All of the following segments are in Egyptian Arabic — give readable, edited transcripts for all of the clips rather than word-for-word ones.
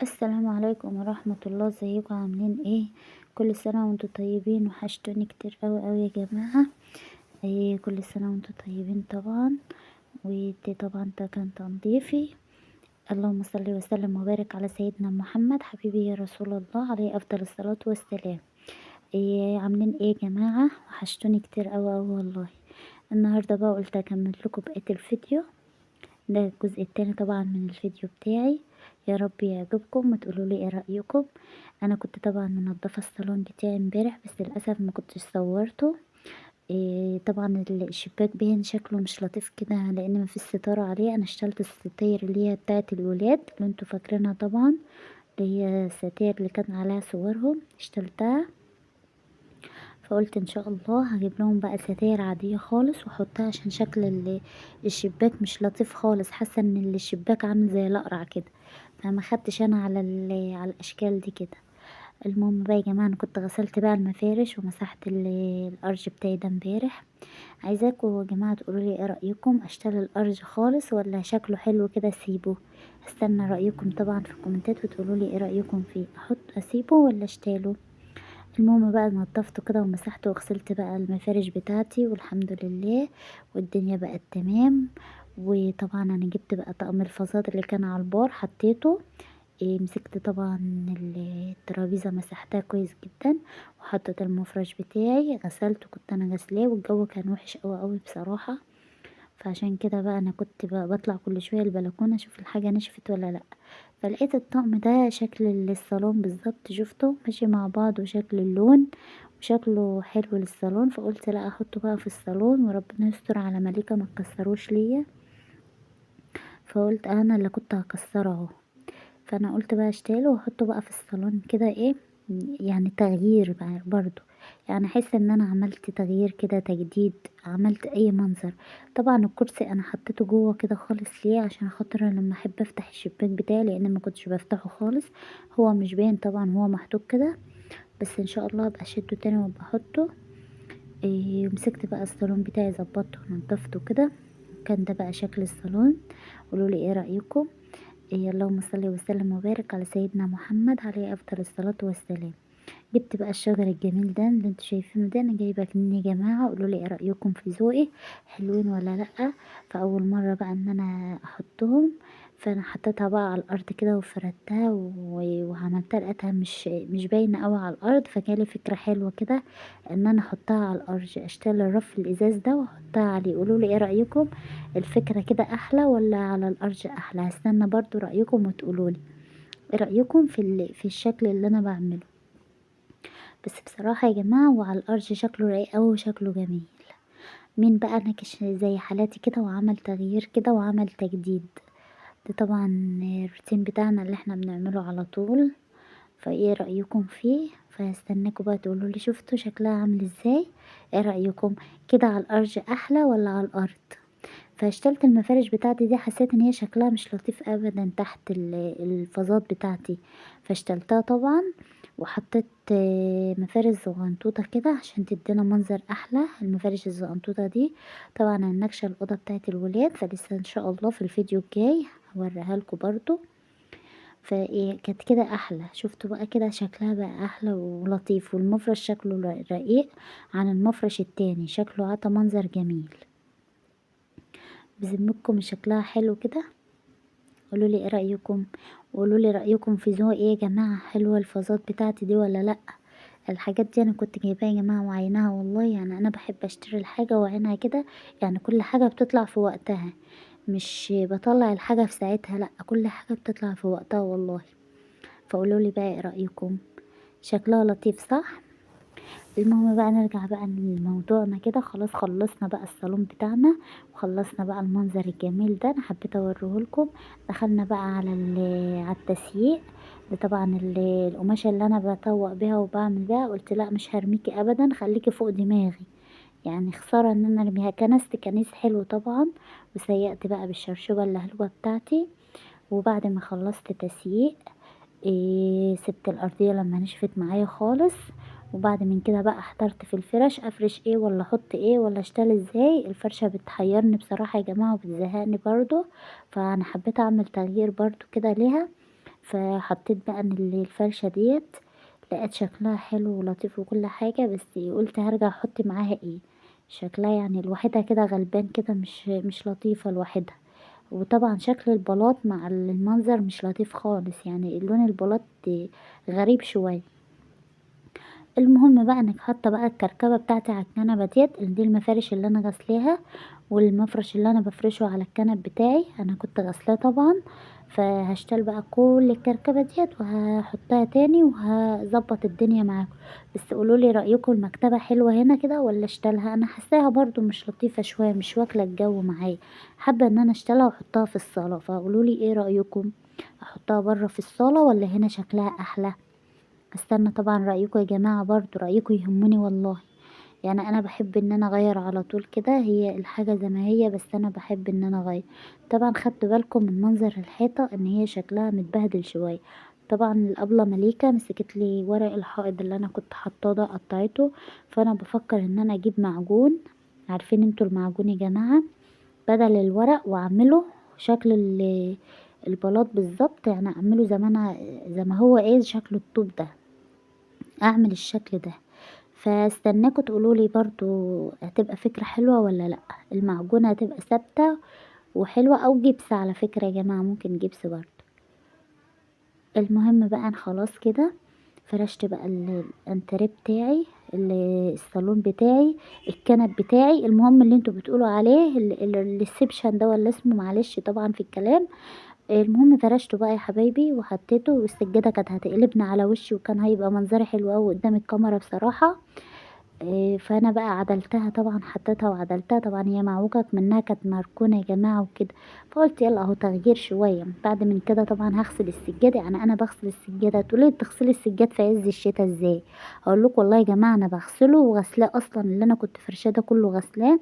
السلام عليكم ورحمة الله. ازيكم عاملين ايه؟ كل سنة وانتم طيبين. وحشتوني كتير قوي قوي يا جماعة. ايه كل سنة وانتم طيبين طبعا. ودي طبعا ده كان تنظيفي. اللهم صل وسلم وبارك على سيدنا محمد حبيبي يا رسول الله عليه افضل الصلاة والسلام. ايه عاملين ايه يا جماعة؟ وحشتوني كتير قوي قوي والله. النهاردة بقى قلت اكمل لكم بقية الفيديو، ده الجزء التاني طبعا من الفيديو بتاعي. يا رب يعجبكم وتقولوا لي ايه رأيكم. انا كنت طبعا منظفة الصالون بتاعي امبارح، بس للاسف ما كنتش صورته. إيه طبعا الشباك باين شكله مش لطيف كده لان ما فيش ستارة عليه. انا اشتلت الستاير اللي هي بتاعه الولاد اللي انتوا فاكرينها طبعا، اللي هي الستاير اللي كان عليها صورهم، اشتلتها. فقلت ان شاء الله هجيب لهم بقى ستاير عادية خالص واحطها عشان شكل الشباك مش لطيف خالص، حاسة ان الشباك عامل زي الاقرع كده، فما خدتش انا على الاشكال دي كده. المهم بقى يا جماعة انا كنت غسلت بقى المفارش ومسحت الارج بتاعي ده امبارح. عايزاكم يا جماعة تقولوا لي ايه رأيكم، اشتري الارج خالص ولا شكله حلو كده اسيبه؟ استنى رأيكم طبعا في الكومنتات وتقولوا لي ايه رأيكم فيه، اسيبه ولا اشتاله. المهم بقى نضفته كده ومسحته وغسلت بقى المفارش بتاعتي والحمد لله والدنيا بقت تمام. وطبعا انا جبت بقى طقم الفازات اللي كان على البار حطيته. مسكت طبعا الترابيزة مسحتها كويس جدا وحطيت المفرش بتاعي غسلته، كنت انا غسلاه والجو كان وحش قوي قوي بصراحة، فعشان كده بقى انا كنت بطلع كل شوية البلكونة اشوف الحاجة نشفت ولا لا. فلقيت الطقم ده شكل الصالون بالظبط، شفته ماشي مع بعض وشكل اللون وشكله حلو للصالون، فقلت لا احطه بقى في الصالون وربنا يستر على مليكة ما تكسروش ليا. فقلت انا اللي كنت هكسره اهو، فانا قلت بقى اشتريه واحطه بقى في الصالون كده، ايه يعني تغيير بقى برضو، يعني احس ان انا عملت تغيير كده، تجديد، عملت اي منظر. طبعا الكرسي انا حطيته جوه كده خالص ليه؟ عشان خاطر لما احب افتح الشباك بتاعي، لان ما كنتش بفتحه خالص، هو مش باين طبعا هو محطوط كده، بس ان شاء الله ابقى اشده تاني وابقى احطه. مسكت بقى الصالون بتاعي ظبطته ونضفته كده، كان ده بقى شكل الصالون. قولوا لي ايه رايكم. اللهم صل وسلم وبارك على سيدنا محمد عليه افضل الصلاه والسلام. جبت بقى الشجر الجميل ده اللي انتوا شايفينه ده، انا جايبه اتنين يا جماعه، قولوا لي ايه رايكم في ذوقي، حلوين ولا لا؟ فاول مره بقى ان انا احطهم، فانا حطيتها بقى على الارض كده وفردتها وعملتها، لقيتها مش باينه قوي على الارض، فجالي فكره حلوه كده ان انا احطها على الارض، اشتري الرف الازاز ده واحطها عليه. قولوا لي ايه رايكم، الفكره كده احلى ولا على الارض احلى؟ هستنى برضو رايكم وتقولوا لي ايه رايكم في الشكل اللي انا بعمله. بس بصراحه يا جماعه وعلى الارض شكله رايق قوي وشكله جميل. مين بقى نكش زي حالاتي كده وعمل تغيير كده وعمل تجديد؟ ده طبعا الروتين بتاعنا اللي احنا بنعمله على طول، فايه رأيكم فيه؟ فهستناكم بقى تقولوا لي شفتوا شكلها عامل ازاي، ايه رأيكم كده على الارج احلى ولا على الارض؟ فاشتلت المفارش بتاعتي دي، حسيت ان هي شكلها مش لطيف ابدا تحت الفازات بتاعتي، فاشتلتها طبعا وحطيت مفارش صغنطوطه كده عشان تدينا منظر احلى. المفارش الصغنطوطه دي طبعا النكشه الاوضه بتاعت الولاد، فلسه ان شاء الله في الفيديو الجاي هوريها لكم برضو. فايه كانت كده احلى، شفتوا بقى كده شكلها بقى احلى ولطيف، والمفرش شكله رقيق عن المفرش التاني، شكله عطى منظر جميل. بذمتكم شكلها حلو كده؟ قولوا لي ايه رايكم، وقولوا لي رايكم في ذوقي ايه يا جماعه، حلوه الفازات بتاعتي دي ولا لا؟ الحاجات دي انا كنت جايباها يا جماعه وعينها والله، يعني انا بحب اشتري الحاجه وعينها كده، يعني كل حاجه بتطلع في وقتها، مش بطلع الحاجه في ساعتها، لا كل حاجه بتطلع في وقتها والله. فقولوا لي بقى ايه رايكم، شكلها لطيف صح؟ المهم بقى نرجع بقى لموضوعنا كده. خلاص خلصنا بقى الصالون بتاعنا وخلصنا بقى المنظر الجميل ده، انا حبيت اوريه لكم. دخلنا بقى على التسييق ده، طبعا القماشه اللي انا بطوق بيها وبعمل بيها، قلت لا مش هرميكي ابدا، خليكي فوق دماغي، يعني خساره ان انا ارميها. كنست كنيس حلو طبعا، وسيقت بقى بالشرشوبه اللهلوبه بتاعتي. وبعد ما خلصت تسييق سبت الارضيه لما نشفت معايا خالص. وبعد من كده بقى احترت في الفرش، افرش ايه ولا احط ايه ولا اشتغل ازاي. الفرشه بتحيرني بصراحه يا جماعه وبتزهقني برضو، فانا حبيت اعمل تغيير برضو كده ليها. فحطيت بقى ان الفرشة ديت لقيت شكلها حلو ولطيف وكل حاجة، بس قلت هرجع احط معاها ايه، شكلها يعني لوحدها كده غلبان كده، مش لطيفة لوحدها. وطبعا شكل البلاط مع المنظر مش لطيف خالص، يعني لون البلاط غريب شوية. المهم بقى انك حاطه بقى الكركبه بتاعتي على الكنبة ديت، دي المفارش اللي انا غسلاها والمفرش اللي انا بفرشه على الكنب بتاعي، انا كنت غسلاه طبعا. فهشتغل بقى كل الكركبه ديت وهحطها تاني وهظبط الدنيا معاكم. بس قولولي رايكم المكتبة حلوة هنا كده ولا اشتلها؟ انا حاساها برضو مش لطيفة شوية، مش واكله الجو معايا، حابة ان انا اشتلها واحطها في الصاله. فقولولي ايه رايكم، احطها بره في الصاله ولا هنا شكلها احلى؟ استنى طبعا رايكم يا جماعة، برضو رايكم يهمني والله. يعني انا بحب ان انا اغير على طول كده، هي الحاجة زي ما هي، بس انا بحب ان انا اغير. طبعا خدت بالكم من منظر الحيطة ان هي شكلها متبهدل شوية. طبعا الابله مليكة مسكت لي ورق الحائط اللي انا كنت حاطاه ده قطعته، فانا بفكر ان انا اجيب معجون، عارفين انتوا المعجون يا جماعة، بدل الورق، واعمله شكل البلاط بالظبط، يعني اعمله زي ما هو ايه شكل الطوب ده، اعمل الشكل ده. فاستناكوا تقولولي برضو هتبقى فكرة حلوة ولا لا. المعجونة هتبقى ثابتة وحلوة، او جبس على فكرة يا جماعة، ممكن جبس برضو. المهم بقى انا خلاص كده فرشت بقى الانتريه بتاعي، الصالون بتاعي، الكنب بتاعي، المهم اللي انتوا بتقولوا عليه الريسبشن ده ولا اسمه، معلش طبعا في الكلام. المهم فرشته بقى يا حبايبي وحطيته، والسجادة كانت هتقلبنا على وشي وكان هيبقى منظري حلو قوي قدام الكاميرا بصراحة. فانا بقى عدلتها طبعا، حطيتها وعدلتها طبعا، هي معوجة منها كانت مركونة يا جماعة وكده، فقلت يلا اهو تغيير شوية. بعد من كده طبعا هغسل السجادة، يعني انا بغسل السجادة، تقولي بتغسلي السجاد في عز الشتاء ازاي؟ اقول لكم والله يا جماعة انا بغسله وغسلاه اصلا، اللي انا كنت فرشاه ده كله غسلاه،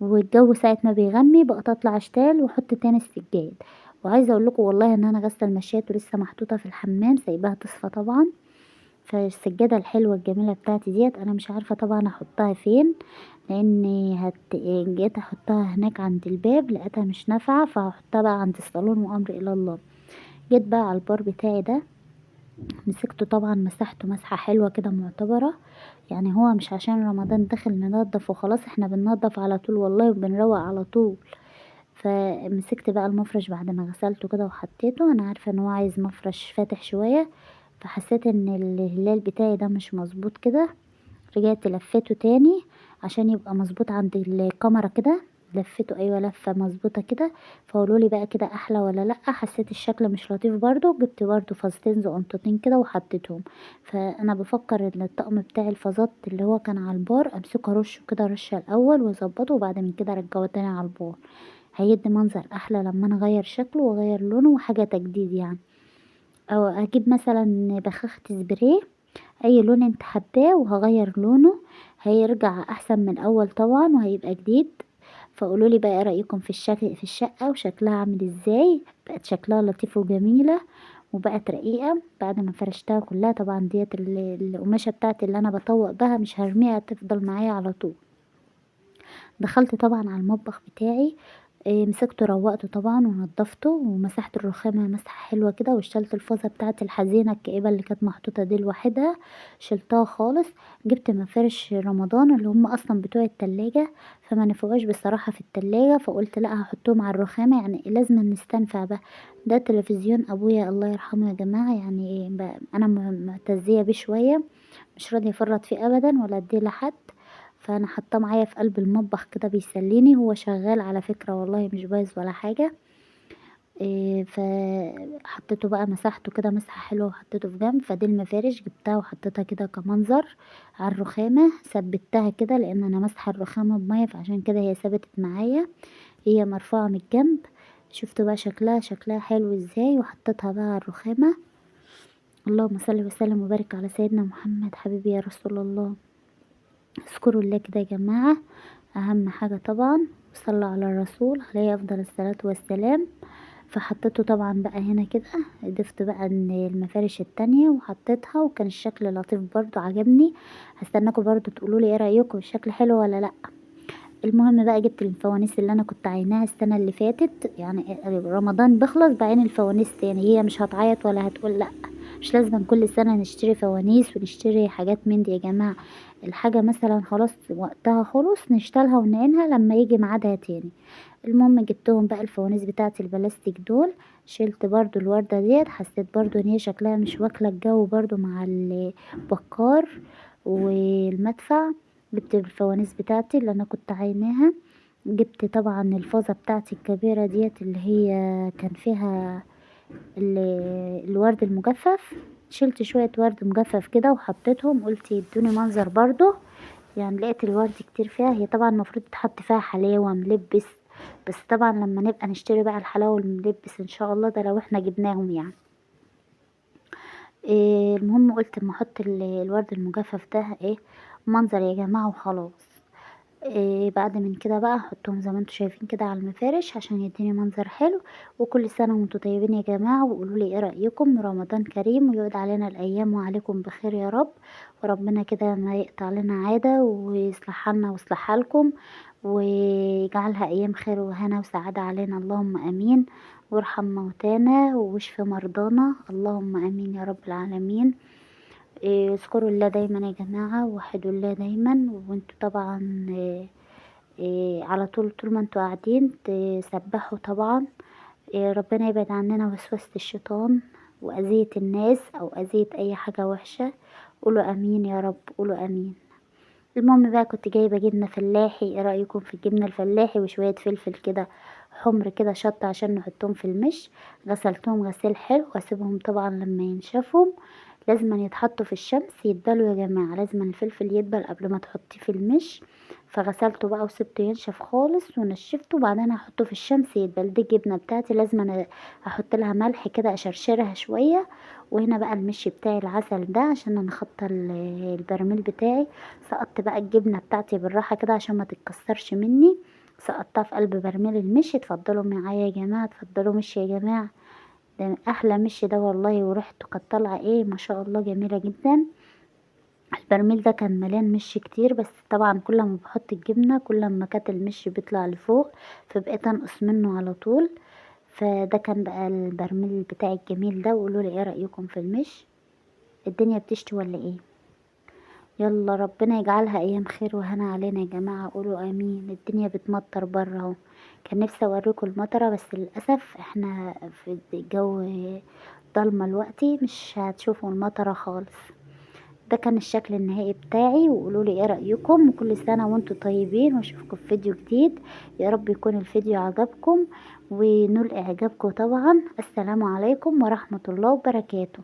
والجو ساعة ما بيغمي بقى اطلع اشتال واحط تاني السجاد. وعايزه اقول لكم والله ان انا غاسله المشات ولسه محطوطة في الحمام، سايباها تصفى طبعا. فالسجاده الحلوة الجميلة بتاعتي ديت انا مش عارفه طبعا احطها فين، لان جيت احطها هناك عند الباب لقيتها مش نافعة، فهحطها بقى عند الصالون وامر الى الله. جيت بقى على البار بتاعي ده، مسكته طبعا مسحته مسحه حلوة كده معتبره، يعني هو مش عشان رمضان داخل ننضف وخلاص، احنا بننضف على طول والله وبنروق على طول. فمسكت بقى المفرش بعد ما غسلته كده وحطيته، انا عارفه ان هو عايز مفرش فاتح شوية، فحسيت ان الهلال بتاعي ده مش مظبوط كده، رجعت لفيته تاني عشان يبقى مظبوط عند الكاميرا كده، لفيته ايوه لفه مظبوطة كده. فقولولي بقى كده احلى ولا لا؟ حسيت الشكل مش لطيف برضو، جبت برضو فازتين زقنطتين كده وحطيتهم. فانا بفكر ان الطقم بتاع الفازات اللي هو كان على البار امسكه ارشه كده رشه الاول واظبطه، وبعد من كده ارجعه تاني على البار، هيدي منظر احلى لما انا اغير شكله واغير لونه وحاجه تجديد يعني. او اجيب مثلا بخاخة سبراي اي لون انت حباه وهغير لونه، هيرجع احسن من الاول طبعا وهيبقى جديد. فقولولي بقى ايه رايكم في الشكل في الشقة وشكلها عامل ازاي؟ بقت شكلها لطيف وجميلة وبقت رقيقه بعد ما فرشتها كلها. طبعا ديت القماشه بتاعتي اللي انا بطوق بها مش هرميها، تفضل معايا على طول. دخلت طبعا على المطبخ بتاعي، مسكته روقته طبعا ونضفته ومسحت الرخامه مسحه حلوة كده، وشلت الفازة بتاعه الحزينة الكئيبه اللي كانت محطوطة دي لوحدها، شلتها خالص. جبت مفارش رمضان اللي هم اصلا بتوع التلاجة، فما نفعوش بصراحة في التلاجة، فقلت لا هحطهم على الرخامه، يعني لازم نستنفع بقى. ده تلفزيون ابويا الله يرحمه يا جماعة، يعني انا معتزيه بيه شوية، مش راضية افرط فيه ابدا ولا اديه لحد، فانا حاطاه معايا في قلب المطبخ كده بيسليني، هو شغال على فكرة والله مش بايظ ولا حاجة. فحطيته بقى مسحته كده مسحه حلوة وحطيته في جنب. فدي المفارش جبتها وحطيتها كده كمنظر على الرخامه، ثبتها كده لان انا ماسحه الرخامه بميه، فعشان كده هي ثبتت معايا، هي مرفوعة من الجنب. شفتوا بقى شكلها حلو ازاي، وحطيتها بقى على الرخامه. اللهم صل وسلم وبارك على سيدنا محمد حبيبي يا رسول الله. اذكروا الله كده يا جماعة، اهم حاجة طبعا، وصلوا على الرسول عليه افضل الصلاة والسلام. فحطيته طبعا بقى هنا كده، ضفت بقى المفارش التانية وحطيتها، وكان الشكل لطيف برضو عجبني. هستناكم برضو تقولوا لي ايه رايكم، الشكل حلو ولا لا. المهم بقى جبت الفوانيس اللي انا كنت عيناها السنة اللي فاتت، يعني رمضان بخلص بعين الفوانيس تاني، هي مش هتعيط ولا هتقول لا. مش لازم كل سنة نشتري فوانيس ونشتري حاجات من دي يا جماعة. الحاجة مثلا خلاص وقتها خلص نشتلها ونعينها لما يجي ميعادها تاني. المهم جبتهم بقى الفوانيس بتاعه البلاستيك دول، شلت برضو الوردة ديت، حسيت برضو ان هي شكلها مش واكلة الجو برضو مع البكار والمدفع. جبت الفوانيس بتاعتي اللي انا كنت عايناها، جبت طبعا الفازة بتاعتي الكبيرة ديت اللي هي كان فيها الورد المجفف، شلت شوية ورد مجفف كده وحطيتهم، قلت يدوني منظر برضو، يعني لقيت الورد كتير فيها. هي طبعا المفروض تتحط فيها حلاوة ملبس، بس طبعا لما نبقى نشتري بقى الحلاوة والملبس ان شاء الله، ده لو احنا جبناهم يعني. المهم قلت اما احط الورد المجفف ده ايه منظر يا جماعة وخلاص. بعد من كده بقى احطهم زي ما انتم شايفين كده على المفارش عشان يديني منظر حلو. وكل سنة وانتم طيبين يا جماعة، وقولوا لي ايه رأيكم. رمضان كريم ويعود علينا الايام وعليكم بخير يا رب، وربنا كده ما يقطع لنا عادة ويصلح حالنا ويصلح حالكم، ويجعلها ايام خير وهنا وسعادة علينا، اللهم امين. وارحم موتانا واشف مرضانا، اللهم امين يا رب العالمين. اذكروا الله دايما يا جماعة، ووحدوا الله دايما، وانتوا طبعا على طول طول ما انتوا قاعدين تسبحوا طبعا. ربنا يبعد عننا وسوسة الشيطان وأذية الناس او أذية اي حاجة وحشة، قولوا امين يا رب، قولوا امين. المهم بقى كنت جايبة جبنة فلاحي، ايه رأيكم في الجبنة الفلاحي؟ وشوية فلفل كده حمر كده شطة عشان نحطهم في المش. غسلتهم غسيل حلو واسيبهم طبعا لما ينشفوا، لازم يتحطوا في الشمس يتبلوا يا جماعة، لازم الفلفل يدبل قبل ما تحطيه في المش. فغسلته بقى وسبته ينشف خالص ونشفته، وبعدين هحطه في الشمس يدبل. دي الجبنة بتاعتي لازم انا احط لها ملح كده اشرشرها شوية. وهنا بقى المش بتاعي العسل ده عشان انا خدت البرميل بتاعي، سقطت بقى الجبنة بتاعتي بالراحة كده عشان ما تتكسرش مني، سقطتها في قلب برميل المش. اتفضلوا معايا يا جماعة، اتفضلوا مش يا جماعة، ده احلى مش ده والله، وريحته كانت طالعه ايه ما شاء الله جميلة جدا. البرميل ده كان مليان مش كتير، بس طبعا كل ما بحط الجبنة كل ما كانت المش بيطلع لفوق، فبقيت انقص منه على طول. فده كان بقى البرميل بتاعي الجميل ده. وقولوا لي ايه رايكم في المش، الدنيا بتشتي ولا ايه؟ يلا ربنا يجعلها ايام خير وهنا علينا يا جماعة، قولوا امين. الدنيا بتمطر بره اهو، كان نفسي اوريكم المطره بس للاسف احنا في الجو ضلمة دلوقتي، مش هتشوفوا المطره خالص. ده كان الشكل النهائي بتاعي، وقولوا لي ايه رايكم. وكل سنة وانتم طيبين، واشوفكم في فيديو جديد يا رب يكون الفيديو عجبكم ونول اعجابكم طبعا. السلام عليكم ورحمة الله وبركاته.